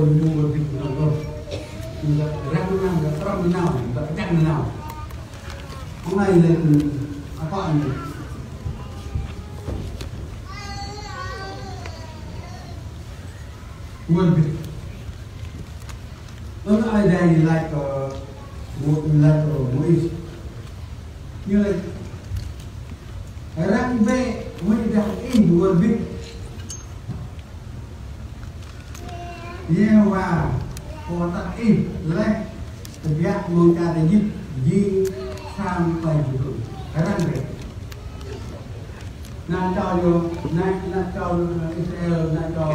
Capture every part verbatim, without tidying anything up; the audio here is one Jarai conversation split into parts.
Ñu wơr bĭt ñu lăng ôh. Ñu lăng răng nanao, lăng prŏng nanao, lăng čang nanao. Hôm nay là apa ini? Wơr bĭt. Anŭn Ơi Adai laĭ kơ Mô-, laĭ kơ Môis. Ñu laĭ: Răng bĕ, huĭ dah ih wơr bĭt. Yêhôwa, pô tăk ih, laih tơbiă mơ̆ng čar Êjip jing sa mơta jơnum. Răng bĕ. Ană čô ñu, ană, ană čô Israel, ană čô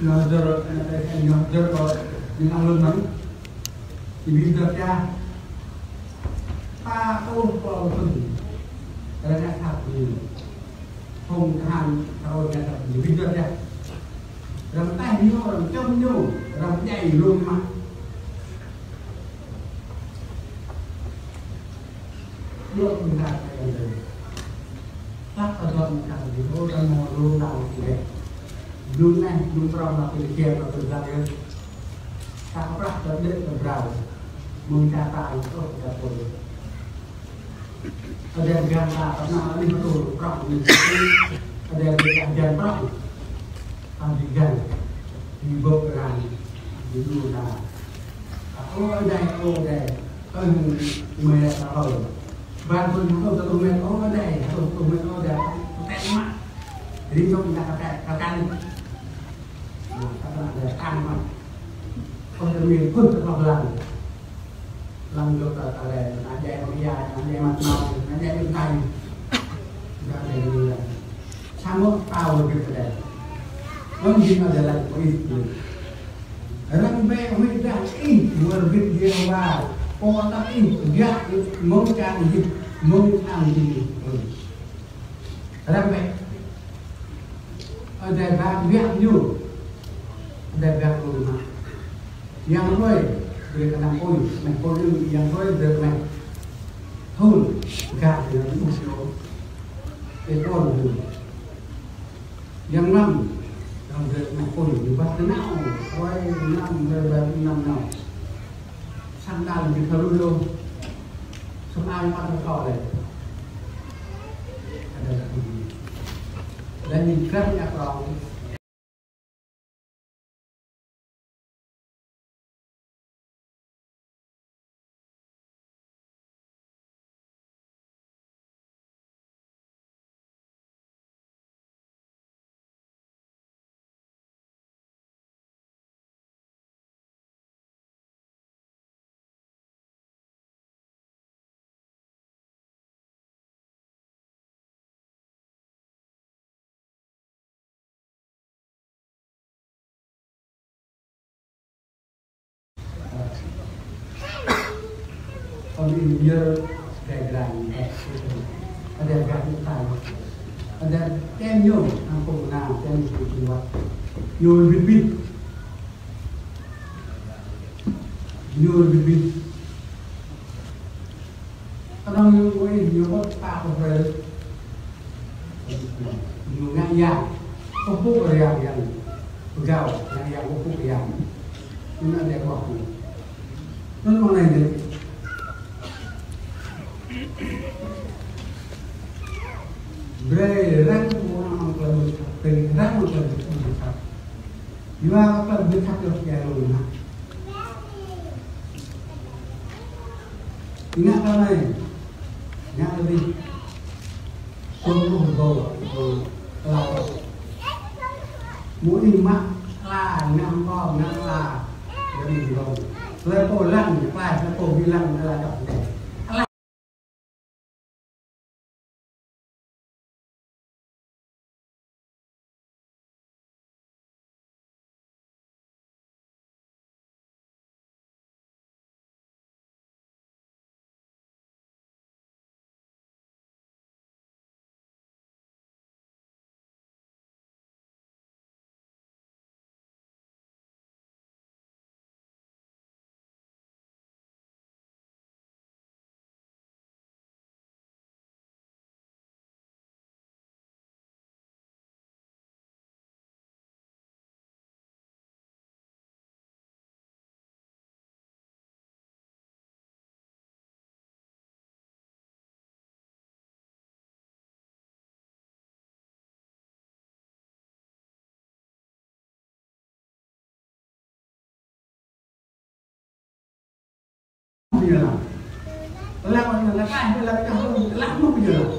ñu dơ̆r, ană čô Israel ñu dơ̆r kơ ñu ngă lŏn mơ̆n. Či ƀing dơ̆r ča. Pă pluh klâo thŭn. Răng ngă sat ñu. Hông tơhan, răng ngă sat ñu. Ƀing dơ̆r ča. Răng taih ñu, răng čŏm ñu, răng pơdjai lŏn mă. Dŏ ƀing ta kơ yang dơ̆ng. Tăk ta dŏ ƀing ta kơ dih, ơ, ta mơ̆ lu đao kơ dih. Blung anai, blung prŏng ta kơ dih, ta kơ dih. Ta kơ prăk ta dih ta brao. Mơ̆ng čar ta, ơ, ta pô. Adai găn ta, ta nao anih mơtô prŏng anih. Adai găn prŏng. Pơjing găn, ƀing bŏk răng, ƀing lu ta. Ơ Adai, ơ Adai, ơ mơi ta ơi. Ban thun hơtŭ tơtŭ met, ơ Adai, hơtŭ tơtŭ met, ơ Adai, kơtĕk mă. Ri čŏk ta kơtĕk, kơtĕk. Nah, kơtĕk Adai, kơtĕk mă. Ơ Adai, mơi kŭt kơtŏk lăng. Lăng dŏ ta, ta lĕ, ană djai hŏng ia, ană djai mă tơnap, ană djai ƀing tai. Gah dai ñu lĕ. Samơ̆ ta wơr bĭt kơ dai. Anŭn jing Ơi Adai laĭ kơ Môis. Răng bĕ, huĭ dah ih wơr bĭt Yêhôwa, pô tăk ih, tơbiă mơ̆ng čar Êjip, mơ̆ng ang jing. Răng bĕ. Ơi Adai ba biă ñu. Ơi Adai ba ñu mă. Yang hrơi, brơi kơ ană apui, ană apui ñu, yang hrơi brơi kơ ană. Thun, gah ñu ƀuh ñu. Ê kon ñu. Yang năm, yang brơi kơ ană apui, ñu ba kơ nao, hrơi năm, brơi ba năm nao. Sandal ñu thâo lu lu. Sum ai mă thâo lĕ. Ada lagi. Dan ñu krăn ñu prŏng. Kơ ƀing ñu yơh, dai dai, ada gah ñu tai. Ada tem ñu, ang kông na, tem ñu kông wa. Ñu wơr bĭt. Ñu wơr bĭt. Kơnơ̆ng ñu ngui, ñu wơr ta kơ hrơi. Ñu ngă yang, pơpŭ kơ yang, yang pơgao, ngă yang pơpŭ kơ yang. Ñu ngă dêh ƀôh ñu. Anŭn mơ̆ng anai ñu. Brơi răng mơ̆ng ană klei ƀu sat, brơi răng mơ̆ng klei ƀu sat. Yua kơ ƀing ta kơ pia lu na. Ingat kơ anai. Ingat kơ dih. Sum uh bô, bô, lao. Mui mă, la, ngă kơ, ngă la. Jadi dong. Lepo lăng, la, lepo bilang, la, dong. Ñu lăng. Lăng anŭn lăng kai, lăng kah, lăng mơ̆ ñu lăng.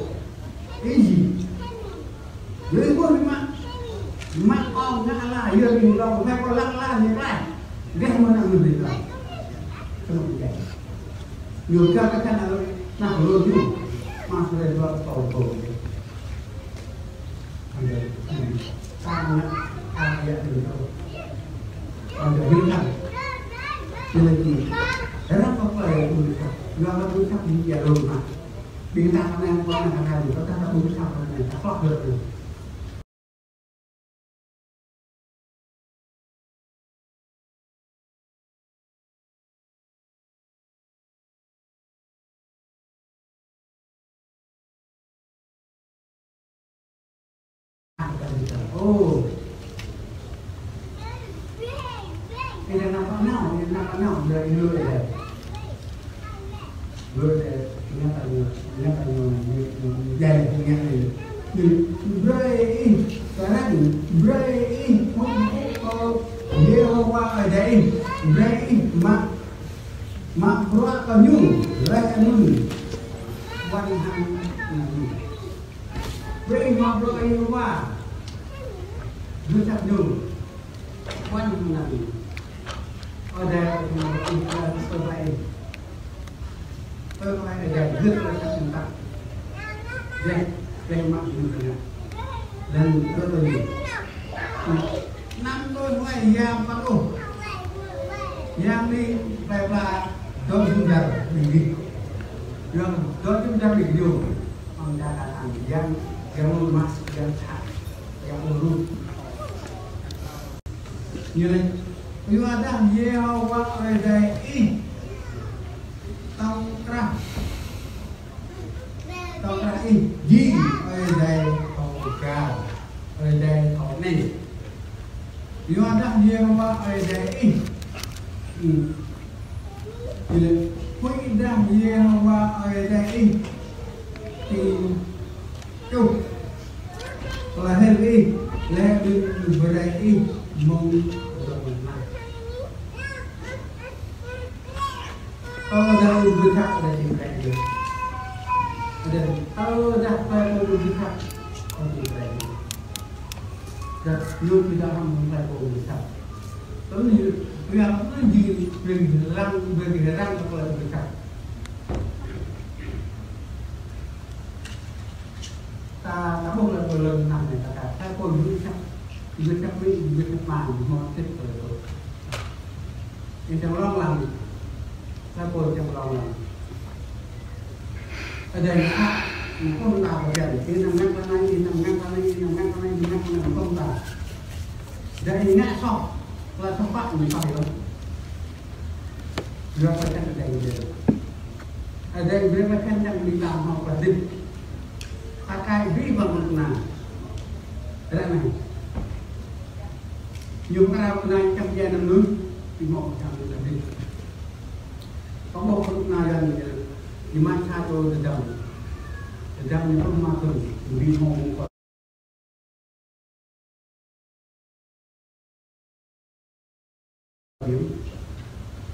Ih jing. Yua ih ƀuh mă. Mă ong ngă ala, yua ih lăng, mă kơ lăng ala ñu klaih. Deh mơ̆ anŭn ñu klaih. Kơnơ̆ng ñu deh. Ñu kơ kơ kăn anŭn, nah lu ñu. Mă sơrơi dua kâo kâo. Ih Ơ. Ih đang nao pơ anai, ih đang nao pơ anai, ih lui ih. Lui ih, ingat aja, ingat aja, ingat aja, ingat aja. Brơi ih, sekarang brơi ih, Yêhôwa Ơi Adai ih, brơi ih mă, mă bruă kơ ñu, laih anŭn wăn hăng ană ñu. Brơi ih mă bruă kơ Yêhôwa, gưt asăp ñu, wăn hăng ană ñu. Ơi Adai, Ơi Adai, Ơi Adai, Ơ, ơi, ơi, ơi, gưt kơ asăp ñu tah. Deh, deh mă ñu tơngan. Lăng tơ tơ ñu. Năm tơ huai yang pă ôh. Yang ni plơi pla dŏ jum dar ƀing gih. Yang dŏ jum dar ƀing gih. Ong čar Kanaan yang, yang mơ̆ng Mas, yang čar, yang ôh ruh. Ñu laĭ, yua dah Yêhôwa Ơi Adai ih tŏng krah, tŏng krah ih jing Ơi Adai thâo gao, Ơi Adai thâo anai. Yua dah Yêhôwa Ơi Adai ih. Hmm. Ñu laĭ, huĭ dah Yêhôwa Ơi Adai ih. Ih čuh. Tơlơi hil ih, laih anŭn brơi ih mơ̆ng rŏng mơnah. Tơdah ƀu gưt khăp, ƀu gưt khăp. Tơdah, tơdah ƀu gưt khăp, ƀu gưt khăp. Dah ñu ƀu gưt khăp, ƀu gưt khăp, ƀu gưt khăp. Tơdah ñu, ƀu gưt khăp, ƀu gưt khăp. Ta, ta ƀuh lĕ pô lŏn tơnah anai, ta, ta, ta pô gưt khăp, gưt khăp ƀing, gưt khăp mơ̆ng, mơ̆ng tĭt pô lŏn. Ih čang rŏng lăng, ta pô čang rŏng lăng. Ơ, dai ngă, mơ̆ng ta pơkŏn, ih năng ngă tơ anai, ih năng ngă tơ anai, ih năng ngă tơ anai, ih năng ngă tơ anai, mơ̆ng ta. Dai ngă soh, tơlơi soh pă mơ̆ng ta yơh. Yua kơ čang Ơi Adai. Ơi Adai brơi kơ čang ƀing ta hmâo tơlơi hơdip. Sa kai abih bang kơnuk kơna. Ră anai. Ñu pơkra kơnuk kơna čang djai anăm mơnuih, ƀing hmâo čang tơlơi hơdip. Kâo ƀuh kơnuk kơna Yuan ñu, ñu mă sa čô tơdăm. Tơdăm ñu pơmă kơ, ƀing hmâo mơ̆ng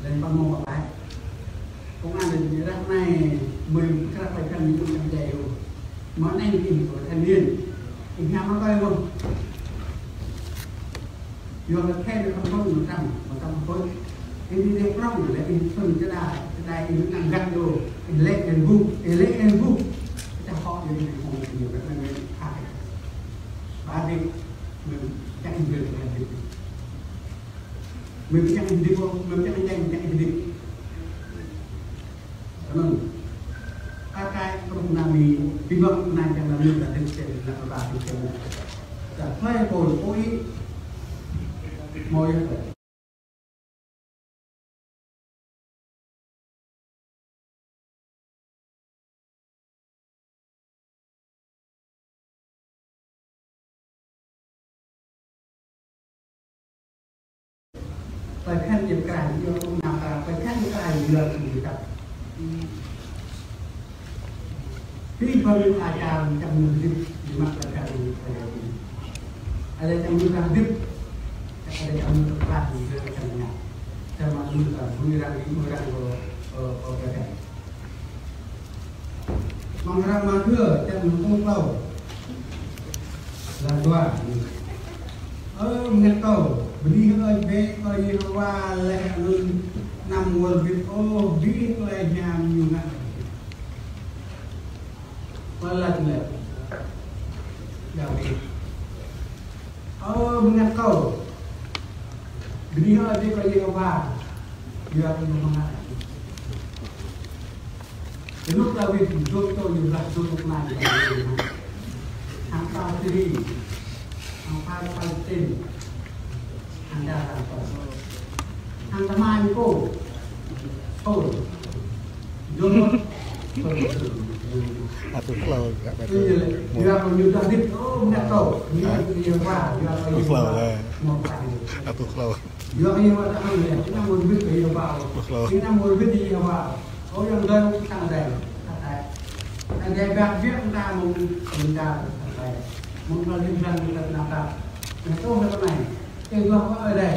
Laih pă mơ̆ng pơklaih. Công an laĭ ră anai mơi krăp laih kăn ñu čang djai ôh. Mơ̆ng anai ih kơ thanh niên. Ih ngă mă kơi mơ̆n. Yua kơ khen kơ mơ̆n mơtam, mơtam kơi. Ih đi deh prŏng lĕ ih sŭn čơđai, čơđai ih năng gah ôh. Ih lĕ ih ƀuh, ih lĕ ih ƀuh. Čang hŏ ih ƀuh ih ƀuh ih ƀuh ih ƀuh. Ba dik, mơi čang ih ƀuh ih ƀuh. Mơi pơčang hơdip, mơi pơčang hơdip, pơčang hơdip. Anŭn. Kar kaĭ kơnuk kơna mơi, ƀing kơnuk kơna čang lăm mơi ta hơdip čang, lăm ta hơdip čang. Ta hlơi pô, pô ih. Mơi yơh. Pơkŏn jing krai, yua kơ nao krai, pơkŏn jing krai, yua kơ jing krai. Ƀing ƀing ačar čang mơnuih hơdip, ƀing mă pơkŏn jing krai. Ada čang mơnuih hơdip, ada čang mơnuih krai, ada čang mơnuih krai. Čang mơnuih krai, mơnuih răng, mơnuih răng kơ Ơ, ơ, ơ, ơ. Amăng hră Mathiơ, črăn hơpŭ klâo. Lăng dua. Ơ, bơngăt kâo, bơni hơơč bĕ kơ Yêhôwa laih anŭn anăm wơr bĭt ôh, abih tơlơi hiam ñu ngă. Mơ̆ laĭ lĕ. Dawid. Ơ, bơngăt kâo, bơni hơơč bĕ kơ Yêhôwa, yua kơ ñu mơngăt. Kơnuk Dawid dŏ čô ñu blah dŏ kơnuk kơna ñu. Hăng pha Siri, hăng pha Palestin, hăng đa hăng pha. Hăng tơma ñu pô, Saul. Dŏ mơ̆. Atuh klâo, gak batu. Iya, yua kơ ñu Dawid, ơ, bơngăt kâo. Hah? Yua kơ Yêhôwa, yua kơ Atuh klâo Yêhôwa. Lah. Mơ̆ pha. Atuh klâo. Yua kơ Yêhôwa ta hăng lĕ, ñu anăm wơr bĭt kơ Yêhôwa. Atuh klâo. Ñu anăm wơr bĭt kơ Yêhôwa. Ơ, yang dơ̆ng sang Adai. Adai. Adai bơngăt biă ta mơ̆ng, mơ̆ng ta Adai. Mơ̆ng ta lim hrăm ta tơnap tap. Ñu tŭ hơnai. Kơ Yêhôwa Adai.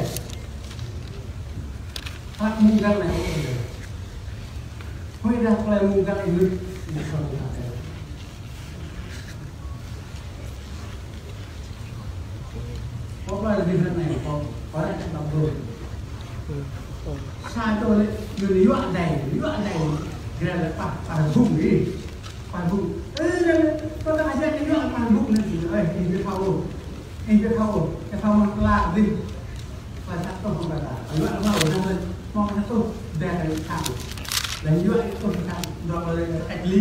Hlak mơ̆ng găl anai Adai. Huĭ dah tơlơi mơ̆ng găl anai. Ñu tŭ hơnai. Pô pơlai lĕ bơngăt anai, pô, pô ră čang đăp đôč. Sa čô lĕ, ñu yua Adai, yua Adai. Gơ̆ lĕ pah, pah bŭng đi. Pah bŭng. Ơ, lĕ, lĕ, pô ta ajar ñu yua pah bŭng anai. Ơ, ih ƀu thâo. Ih ƀu thâo. Ih thâo mă tơlơi đi. Pah sa čô hăng pah ta. Yua pah bŭng anai. Mơ̆ng sa čô, dah kali kang. Lĕ yua čô kang. Dŏ lĕ cách ly.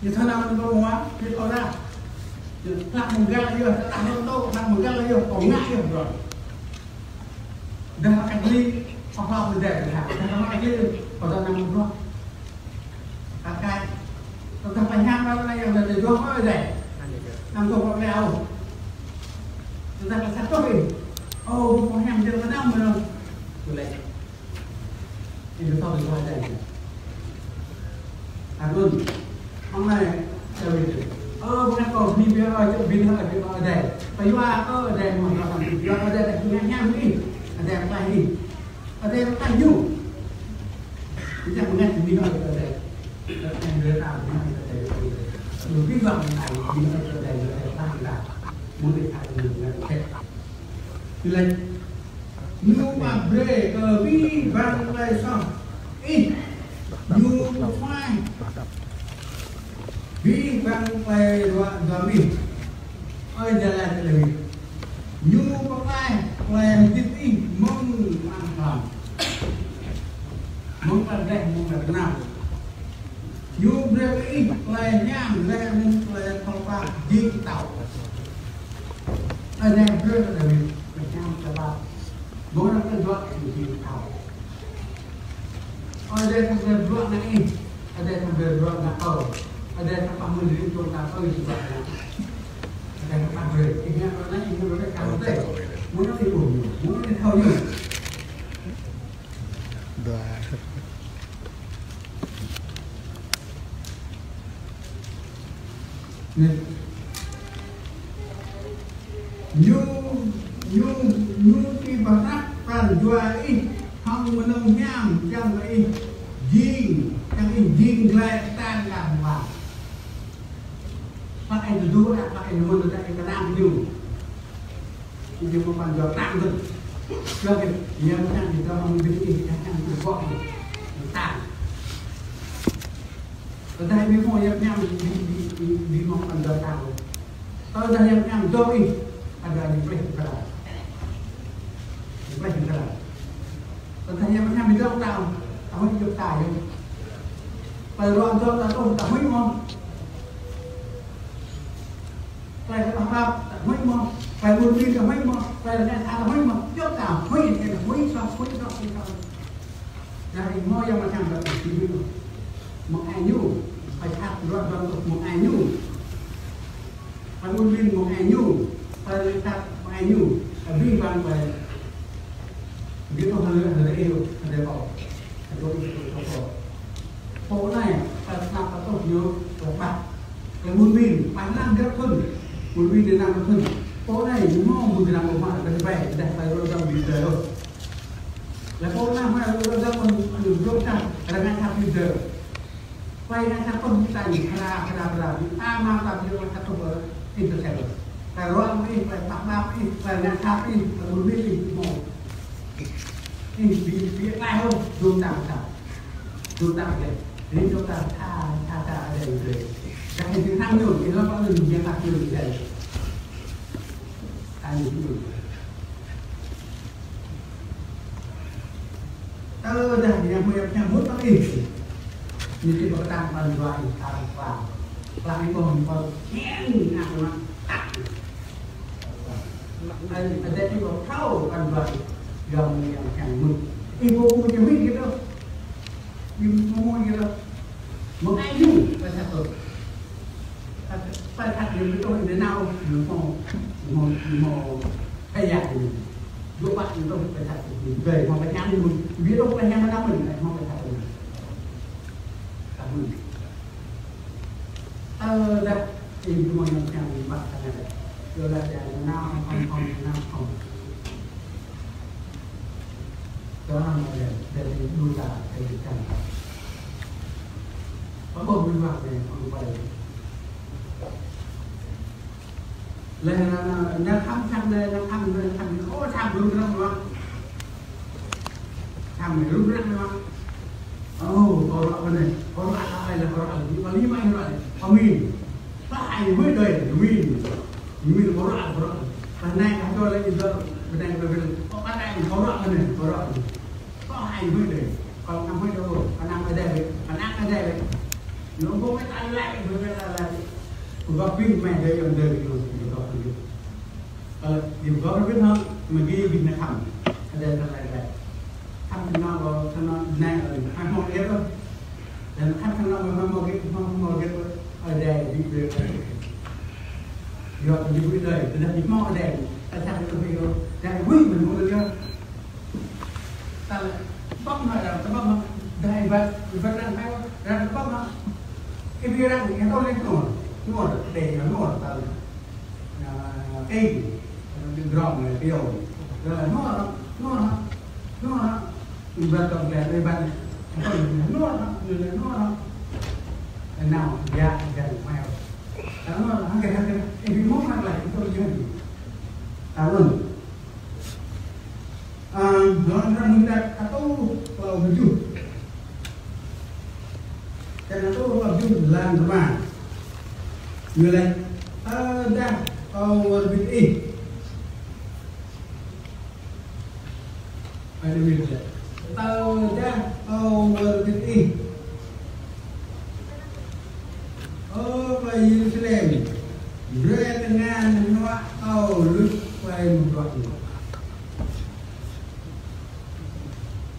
Ñu thâo anăm mơ̆n pơmua, ñu thâo dah. Ñu hlak mơ̆ng găl yơh, hlak mơ̆ng găl yơh, pơngă yơh, bro. Dah mă cách ly, pơhlao mơ̆n dah, dah mă cách ly, pơdah anăm mơ̆n bro. Kakak, tơdah pơhiam anai yang dah dŏ mơ̆ dah. Anăm dŏ mơ̆ dah. Tơdah pơsat tŏh ih. Ơ, pơhiam jơ̆ mơnam mơnam. Tơlơi. Ih ƀu thâo tơlơi Adai. Anŭn, amăng anai, Dawid. Ơ, bơngăt kâo, bơni biă, ơ, čơ̆ bơni, ơ, biă, ơ, Adai. Pơyua, ơ, Adai, mơ̆ng rŏh, yua, ơ, Adai, Adai, ñu ngă hiam ih. Adai, pơklaih ih. Adai, pơklaih ñu. Ñu čang bơngăt, bơni, ơ, Adai. Adai, Adai, Adai, Adai. Lu bơni, ơ, Adai, bơni, ơ, Adai, Adai, pơklaih ih. Mơ̆ng Adai, Adai, Adai, Adai. Ñu laĭ, ñu pap brơi kơ abih bang tơlơi soh ih. Ñu pơklaih abih bang tơlơi ruă duăm ih. Ơi, jơlan tơlơi. Ñu pơklaih tơlơi hơdip ih mơ̆ng amăng hlăm. Mơ̆ng tơlơi gleh, mơ̆ng tơlơi gơnam. Ñu brơi kơ ih tơlơi hiam, laih anŭn tơlơi thâo pap jing pơtao. Tơlơi hiam brơi kơ Dawid, tơlơi hiam tơlơi pap. Mơ̆ng anŭn tơlơi juă jing pơtao. Ơi Adai thâo brơi bruă ană ih, Ơi Adai thâo brơi bruă ană kâo, Ơi Adai thâo pap mơ̆n rĭm čô ta ơi, jing bruă ană. Ơi Adai thâo pap brơi, ih ngă bruă ană, ih ngă bruă ană, kâo tê. Mơ̆ng anŭn ih ƀuh ñu, mơ̆ng anŭn ih thâo ñu. Dua. Ñu, ñu, ñu či pơhrăk pran jua ih hăng mơnơ̆ng hiam, čang kơ ih jing, čang ih jing glaĭ kơtan kơ Yêhôwa. Pă ih tơdu, pă ih mơ̆n tơdah ih kơnang ñu. Ñu mơ̆ pran jua kơtang tơ̆. Yua kơ, yua kơ kơtang ñu dŏ hăng ƀing ih, kơtang ñu bŏk ñu. Kơtang. Tơdah ih ƀu mơ̆ yap ñam, ƀu, ƀu, ƀu, ƀu mơ̆ pran jua kơtang. Tơdah yap ñam dŏ ih, ada ñu pleh kơtang. Ñu pleh kơtang. Tơdah yap ñam ƀu dŏ kơtang, ta huĭ dŏ kơtang yơh. Pơ ruă dŏ ta tŏ, ta huĭ mơ̆. Tơlơi kơ ƀah ƀap, ta huĭ mơ̆, tơlơi ƀun ƀin ta huĭ mơ̆, tơlơi rơngai ta huĭ mơ̆, djŏp ta huĭ, ta huĭ, soh huĭ, soh huĭ, soh huĭ. Dari mơ̆ yang mơtam ta huĭ mơ̆. Mơ̆ng ai ñu, tơlơi sat ruă ruă mơ̆ng ai ñu. Tơlơi ƀun ƀin mơ̆ng ai ñu, tơlơi rơngai ta mơ̆ng ai ñu, abih bang tơlơi. Ƀu djơ̆ tơlơi, tơlơi ih, tơlơi kâo. Pô anai, pă tơnap pă tŏh ñu, pă ƀah. Tơlơi ƀun ƀin, pă năm găp thŭn. Ƀun ƀin dêh năm găp thŭn. Pô anai, ñu mơ̆ ƀu gơnam ƀu mă, ƀe ƀe, dah pă rô dăm ƀing tơlơi. Laih pô anai hmâo lu rơdang pơ lu rơdang, rơngai sa phi dơ. Pơ rơngai sa pơ ñu ta ñu hra, hra, hra. Ñu ta hmâo ta phi rơngai sa pơ intercessor. Ta ruă mơ̆ng ih, pơ pă ba ih, pơ rơngai sa ih, pơ lu mil ih, mơ̆. Ih, bi, bi, lai hô, dum tang ta. Dum tang ta. Ri dum tang ta, ta, ta, ta, ta. Kah ih hăng ñu, ih lăp pơ lu, ñu ta phi rơngai. Ta ñu phi rơngai. Tơdah ñu mơ̆ ñu mŭt pơ ih. Ñu či pơkơtang pran jua ih ta pơkơtang. Pơkơtang ih ƀơ̆ng ih pơkơtang ih ngă kơ mă. Ih, ih, ih, ih, ih, thâo pran jua ih. Yua mơ̆ ñu kiăng mŭt. Ih ƀu mŭt ñu mĭn kơ tơ̆. Ih ƀu mŭt kơ tơ̆. Mơ̆ng ai ñu, pơsat tơ̆. Pơsat ñu ƀu tơ̆ ih nao, ñu hmâo, ñu hmâo, ñu hmâo. Ơ, yă, dua pă ñu tơ̆ pơsat, dơi hmâo pơñăm mơ̆n, ƀu tơ̆ pơñăm mơ̆n, mơ̆n, hmâo pơsat mơ̆n. Tơdah ih hmâo ñu pơñăm mơ̆n, pă tơngan. Yua dah ñu nao, hmâo, hmâo, nao, hmâo. Tơdah hmâo đe, đe dua ta, đe dua ta. Pơƀuh mơ̆n wă đe, hmâo pơđai. Laih anŭn, anŭn, anŭn khăm, khăm anai, anŭn khăm anai, anŭn khăm anai. Ơ, khăm lu rơngai mơ̆. Khăm anai lu rơngai mơ̆. Ơ, kâo ruă anai, kâo ruă anai, kâo ruă anai. Pơlĭ mă ruă anai. Pơmin. Pă ai mơ̆ đơi, min. Min kâo ruă, kâo ruă. Pơ anai kâo čô lĕ ih dŏ, pơ anai kâo ruă. Pă ai kâo ruă anai, kâo ruă anai. Kâo hai mươi đơi, kâo năm mươi đô, kâo năm mươi đơi, kâo năm mươi đơi. Ñu ƀu mă ta lăi, ƀu mă ta lăi. Kâo pin mă đơi, yơh đơi, yơh, yơh, yơh. Kâo lăi, yơh, kâo pin hă, mă gih, gih nă khăm. Đơi, kâo lăi đơi. Khăm tơnă, kâo tơnă, nă, ơi, hai mươi đơi. Đơi, khăm tơnă, mă, mă, mă gih, mă, mă gih, ơi, đơi, gih, gih, gih. Yua kơ ñu ƀu đơi, tơdah ñu mă đơi, ta sat ñu ƀu đơi, đơi, ui, mơ̆n mơ̆ đơi. Ta lăi, tơƀơ̆ng hă, ta tơƀơ̆ng hă. Dah ih wơ̆t, ih wơ̆t răng hai, răng tơƀơ̆ng hă. Ih ƀu răng, ih tơl lĕ nor, nor, đe nor, ta lăi. Ơ, ih, đơ̆ng drŏng lĕ piô. Ta lăi, nor hă, nor hă, nor hă. Ih wơ̆t tơl lĕ, ih wơ̆t. Nor hă, nor hă. Nao, ya, ya, mai. Ta nor hă, hă, hă, hă. Ih ƀu mơ̆ng hă lăi, ih tơl lĕ. Ta nor. Ơ, hlŏng hrăm mơ̆ng črăn sa rơtuh klâo pluh tơjuh. Črăn sa rơtuh klâo pluh tơjuh, lan rơma. Ñu laĭ, tơdah kâo wơr bĭt ih. Ơi Dawid laĭ, tơdah kâo wơr bĭt ih. Ơ ƀơi Yêrusalem, brơi tơngan hnuă kâo luč tơlơi mơdrŏng.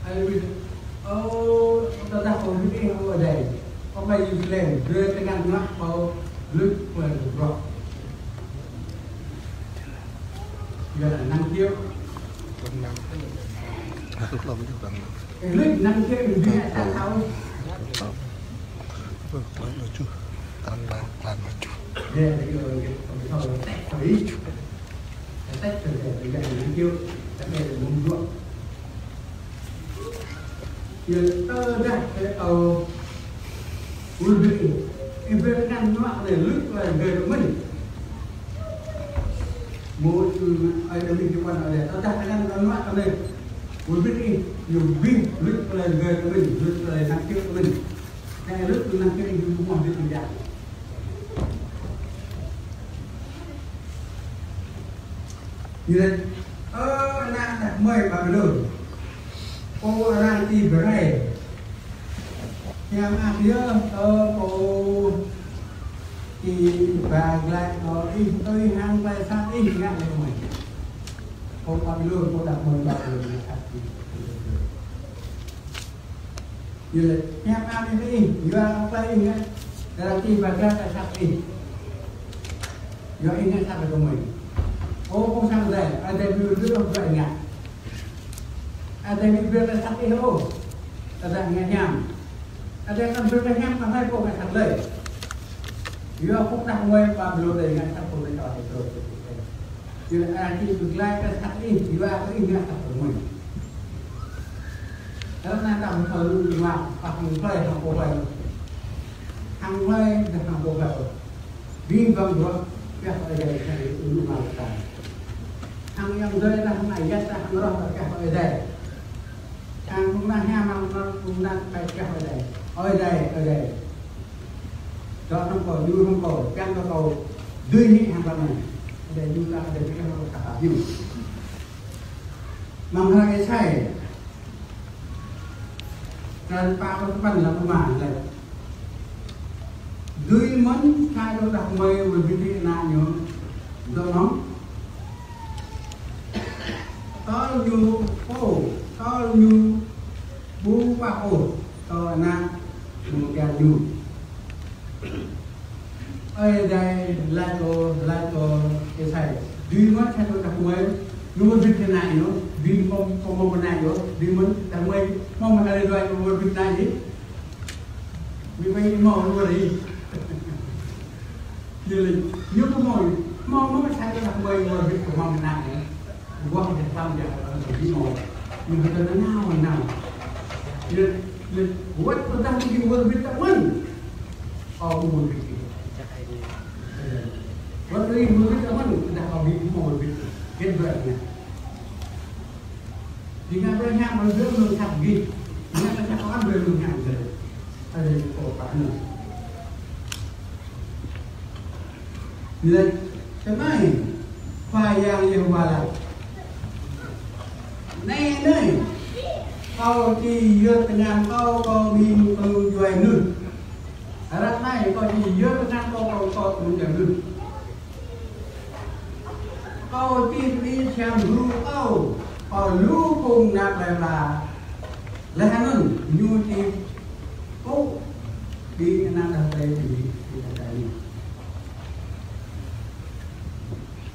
Ơ, ơ, tơdah kâo wơr bĭt ih, ơ Adai, ơ ƀơi Yêrusalem, brơi tơngan hnuă kâo luč tơlơi mơdrŏng. Yua anŭn năng kiêu. Ơ, luč năng kiêu, ƀing ta thâo. Yua tơdah kâo wơr bĭt ih, ih brơi tơngan hnuă kâo anai luč tơlơi rơgơi kơ mĭn. Mơ̆ ih, ơi Dawid ñu pơkŏn ơi, tơdah tơngan kâo hnuă kâo anai wơr bĭt ih, ñu abih luč tơlơi rơgơi kơ mĭn, luč tơlơi năng kiêu kơ mĭn. Anai luč tơlơi năng kiêu ih ƀu hmâo ƀing ih jăk. Ñu laĭ, ơ ană đah kơmơi Babilôn, pô arăng či pơrai hiam ăt yơh, ơ pô či ba glăi kơ ih tui hăng tơlơi sat ih ngă lĕ kơmơi. Pô Babilôn, pô đah kơmơi Babilôn ngă sat ih. Yua lĕ, hiam ăt ih, yua kơ ih ngă, arăng či ba glăi kơ sat ih. Yua ih ngă sat kơ gơmơi. Ơ, kâo săng dai, Adai ƀu brơi kơ ih ngă. Adai ƀu brơi kơ sat ih ôh. Tơdah ngă hiam. Adai kăn brơi kơ hiam kơ hlơi pô ngă sat lơi. Yua kơ đah kơmơi Babilôn đơi ngă sat kơ gơmơi kơ hlơi pô. Yua lĕ arăng či ba glăi kơ sat ih, yua kơ ih ngă sat kơ gơmơi. Ră anai ta ƀu thâo lu lu mă, pă hăng hlơi hăng pô hlơi. Hăng hlơi dah hăng pô hlơi. Ƀing gơ̆ng bruă pioh Ơi Adai sa ƀing lu mă ta. Hăng ayŏng adơi dah hăng ayăt dah hăng rŏh dah pioh Ơi Adai. Hăng phung ană hiam hăng phung ană, phung ană ƀai pioh Ơi Adai. Ơi Adai, Ơi Adai. Dŏ hăng kâo, ñu hăng kâo, kiăng kơ kâo dưi hĭ hăng pơ anai. Ơi Adai ñu ta, Ơi Adai pioh hăng kâo ta dưi. Amăng hră Êsai črăn pă pluh sapăn, lăm pă mă lĕ: Dưi mơ̆n sa čô đah kơmơi wơr bĭt hĭ ană ñu dŏ mơ̆n? Tơl ñu pô, tơl ñu ƀu pap ôh, tơl ană mơ̆ng kian ñu. Ơi Adai laĭ kơ, laĭ kơ Êsai: Dưi mơ̆n sa čô đah kơmơi, ñu wơr bĭt hĭ ană ñu, dưi mơ̆n, mơ̆n, mơ̆n ană ñu, dưi mơ̆n đah kơmơi, mơ̆n mơ̆n Ơi Adai wơr bĭt ană ñu. Mĭ mơi hmâo lu ri. Ñu laĭ, ñu kơ hmâo, hmâo mơ̆n sa čô đah kơmơi wơr bĭt kơ mơ̆n ană ñu. Wơr bĭt tơl jăk, ơ, ƀu hmâo. Ñu hơdơr nanao nanao. Ñu, ñu, wơ̆t tơdah ñu wơr bĭt tơmơ̆n. Ơ, ƀu wơr bĭt. Wơ̆t tơdah wơr bĭt tơmơ̆n, tơdah ƀu hmâo wơr bĭt. Hơget brơi anai. Ƀing ană Abraham wơr bĭt mơ̆ng sat gih. Ƀing ană Abraham wơr bĭt mơ̆ng sat gih. Ơ, ƀu pap ôh. Lĕ, tơmai, Khua Yang Yêhôwa laĭ: Anai, anai, kâo či yơr tơngan kâo kơ ƀing tơlơi djuai mơnuih. Ră anai kâo či yơr tơngan kâo kơ, kơ tơlơi djuai mơnuih. Kâo či pơđĭ čhiăm gru kâo kơ lu phung ană plei pla. Laih anŭn ñu či pŭ ƀing ană đah plei ƀing, ƀing đah plei ƀing.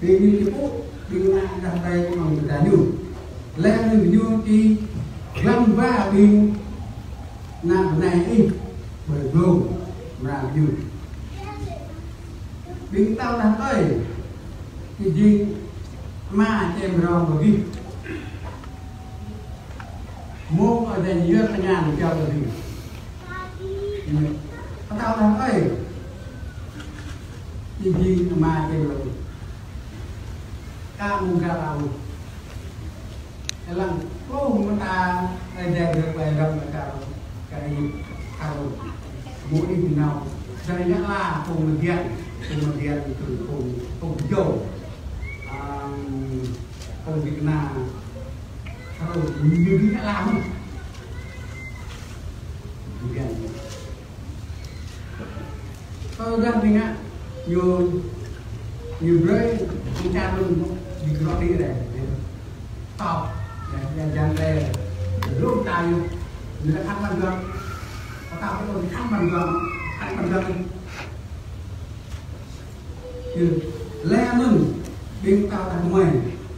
Ƀing ñu či pŭ ƀing ană đah plei amăng tơda ñu. Laih anŭn ñu či glăm ba ƀing ană bơnai ih ƀơi glông mra ñu. Ƀing pơtao đah plei ih jing ama čem rong ƀơi gih. Mơ̆ng Ơi Adai yơr tơngan jao kơ ƀing pơtao đah plei ih jing ama čem rong. Ka mơ̆ng ka ƀu. Lăng, ơ, mơta, Ơi Adai gơ̆ ƀai răm kơ, kơ Êjip, Pharao. Mơ̆ng anai nao, dơ̆ng ñu la, phung Midian, phung Midian, phung, phung, phung Pơjâo. Ăm, phung Việt Nam, Pharao, ñu dơ̆ng ñu la mơ̆n. Midian. Tơdah ƀing ngă, ñu, ñu brơi, ñu čang mơ̆n, ñu gơnot đĭ rai. Tŏp, ya, ya, jang rai, lŭm ta ñu, ñu dah khăn păn gơ̆. Tơdah kơ khăn păn gơ̆, khăn păn gơ̆. Ñu, laih anŭn, ƀing ta dah mơi,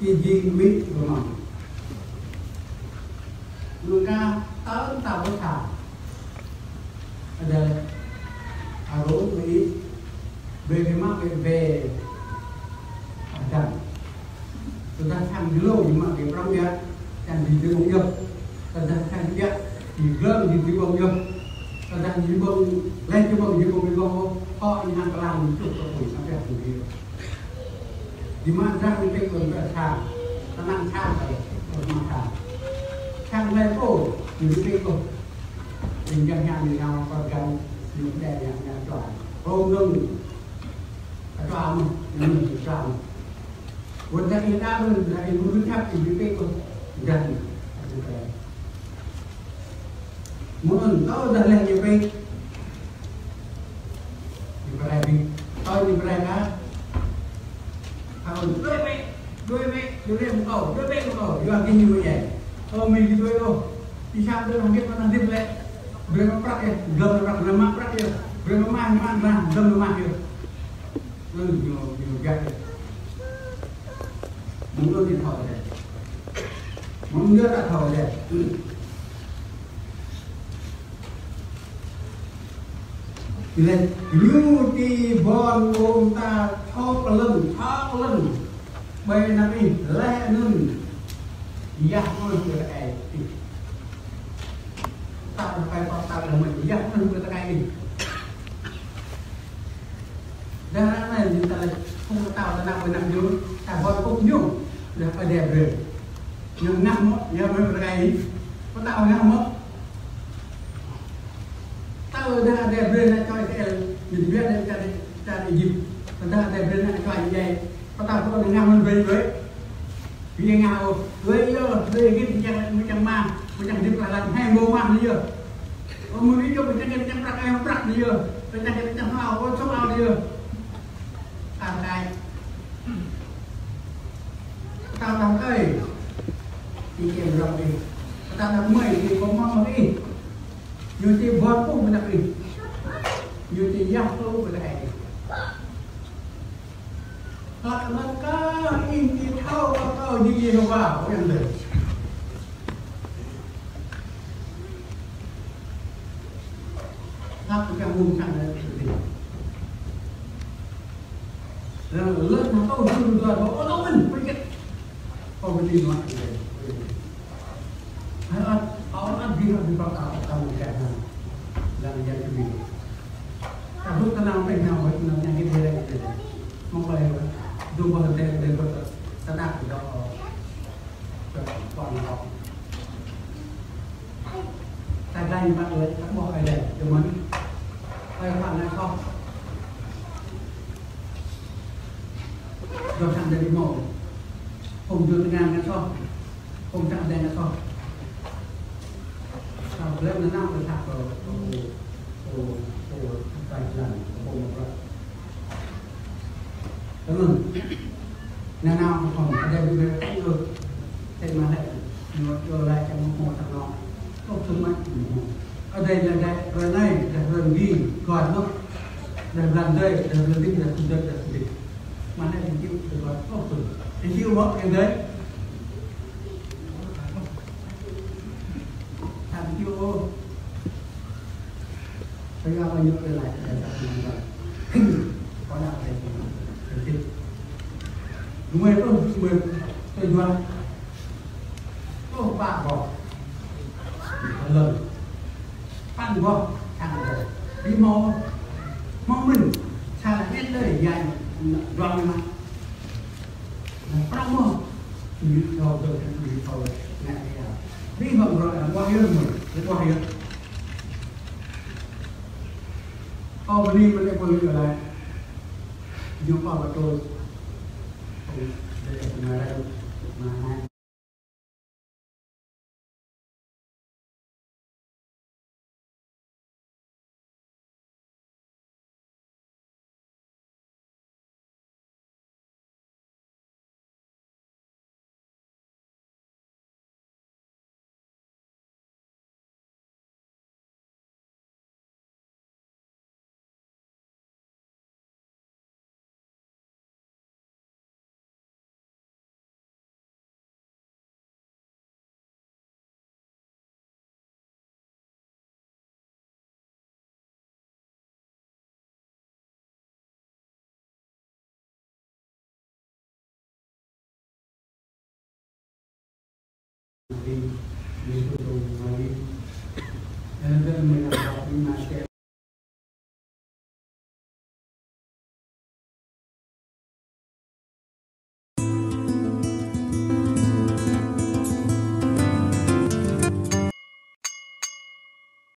či jing mĭ gơmam. Ñu ka tơl ta ƀu tha. Ơi Adai laĭ: Arôn mơi ih, brơi kơ mă bĕ bê Ađam. Tơdah sang jơlô ñu mă bĕ prŏng biă, sang jơlô ñu ƀơ̆ng djŏp. Tơdah sang biă, ñu glơ̆ng jơlô ñu ƀơ̆ng djŏp. Tơdah ñu ƀơ̆ng, laih ñu ƀơ̆ng, ñu ƀơ̆ng, ñu ƀơ̆ng, hŏ, ñu hăng kơlang, ñu čuh kơ apui, samơ̆ biă ñu ƀơ̆ng. Ñu mă drah ñu pĕk kơ sang, tơnăng sang, kơ mă sang. Sang laih pô, ñu pĕk kơ. Ƀing gah ñan ñu nao kơ gah ñu đe ñan ñan čua. Rôm nơ̆ng. Kơ čua mơ̆n, ñu nơ̆ng čua mơ̆n. Wơ̆t dah ih đa mơ̆n, dah ih mơ̆n khăp ih ñu pĕk kơ. Gah ñu. Mơ̆n, tơdah laih ñu pĕk. Ñu pơrai ƀing. Tơl ñu pơrai kơ Arôn, đuaĭ bĕ, đuaĭ bĕ, đuaĭ bĕ mơ̆ng kâo, đuaĭ bĕ mơ̆ng kâo, yua kơ ñu mơ̆n yơh. Ơ, mơi či đuaĭ ôh. Ih sat đuaĭ hăng hơget mơ̆n hăng hơget lĕ. Brơi mă prăk yơh, glŏm mă prăk, glŏm mă prăk yơh. Brơi mă mah, mah, mah, glŏm mă mah yơh. Anŭn ñu, ñu jak yơh. Mơ̆ng anŭn ñu thâo yơh. Mơ̆ng anŭn ta thâo yơh. Lĕ ñu či ƀon ƀôn ta čŏk lŏn, čŏk lŏn. Ƀơi anăp ih, laih anŭn yah mơ̆n kơ ai ih. Ơi, pơtao lĕ mơ̆n, yua mơ̆n pơtao kơ ih. Dah anai ñu ta lĕ, phung pơtao ta nao pơ anăp ñu, ta ƀuăn kŭp ñu, dah Ơi Adai brơi. Ñu ngă mơ̆, yua mơ̆n pơtao kơ ih. Pơtao ngă mơ̆. Tơdah Ơi Adai brơi ană čô Israel, ñu tơbiă lĕ čar, čar Êjip. Tơdah Ơi Adai brơi ană čô Êjip, pơtao pô ngă mơ̆n brơi brơi. Ƀing ngă ôh, ƀing yơh, ƀing git ƀu čang, ƀu čang mă, ƀu čang hơdip hloh lăng, hai mông mă anai yơh. Ơ, mơnuih yơh, ƀu čang git ƀu čang prăk, hai prăk anai yơh. Ƀu čang git ƀu čang hmâo, ƀu čang hmâo anai yơh. Kar kaĭ. Pơtao đah kơi. Či kiăng rŏng ih. Pơtao đah kơmơi, či pơmŏng ih. Ñu či ƀuăn kŭp ƀơi anăp ih. Ñu či yah kơ ƀơi anăp ih. Hlak anŭn kơ ih či thâo kơ kâo jing Yêhôwa, ơ yang adơi. Hlak kơ kâo mơ̆ng sang anai. Lơ̆m, lơ̆m hơtô juru dua, ôh, ôh, mơ̆n, pơjĕt. Ôh, mơ̆n, mơ̆n. Hai ăt, ôh, ăt, ƀing, ƀing, ƀing, ƀing, ƀing, ƀing, ƀing, ƀing, ƀing. Ƀu djơ̆ tơnap ƀing nao, ƀing nao ñang kơ ƀing lĕ. Mơ̆ng ƀơi, dŭm ƀơi tơnap, tơnap, tơnap, tơnap. Ta glăi pă lĕ, ta ƀuh Ơi Adai, dơ̆ng mơ̆n. Ơi Adai ngă soh. Dŏ sang Ơi Adai ƀu hmâo. Phung dŏ tơngan ngă soh. Phung sang Ơi Adai ngă soh. Ta glăi nanao kơ sa kơ, kơ, kơ, kơ, kơ, kơ, kơ, kơ, kơ, kơ, Tơngan. Nanao kơ phung, Ơi Adai ƀu brơi tĕng ôh. Tĕng mă lĕ, ñu iâu laĭ čang mơ̆ mơ̆ tơngan. Ôh, tơmă. Ơi Adai lĕ Ơi Adai, ră anai, dah ră anai, kơ anŭn. Dah blan adai, dah blan adih, dah sŭn adai, dah sŭn adih. Mă lĕ ñu čih kơ kơ anŭn. Ôh, tơmă. Ñu čih mơ̆, yang adai. Tơmă čih ôh. Tơdah ƀing ñu kơ laĭ, kơ laĭ, kơ laĭ. Kơ laĭ, kơ laĭ. Mười pluh, mười pluh, tơjuh. Pluh pă boh. Lơ̆m. Păn boh, čang adai. Ƀu hmâo, hmâo mơ̆n. Sa lĕ ñĕt lơi, yang, dua lima. Anŭn prŏng mơ̆. Ñu thâo dơ̆ng, ñu thâo ngă kơ yơh. Ƀing ƀing bruă anŭn ƀuah yơh mơ̆n, ƀuah yơh. Ơ, bơni mơ̆n ih pơlui laĭ. Ñu pơtô. Ơ, dêh, dêh, dêh, dêh.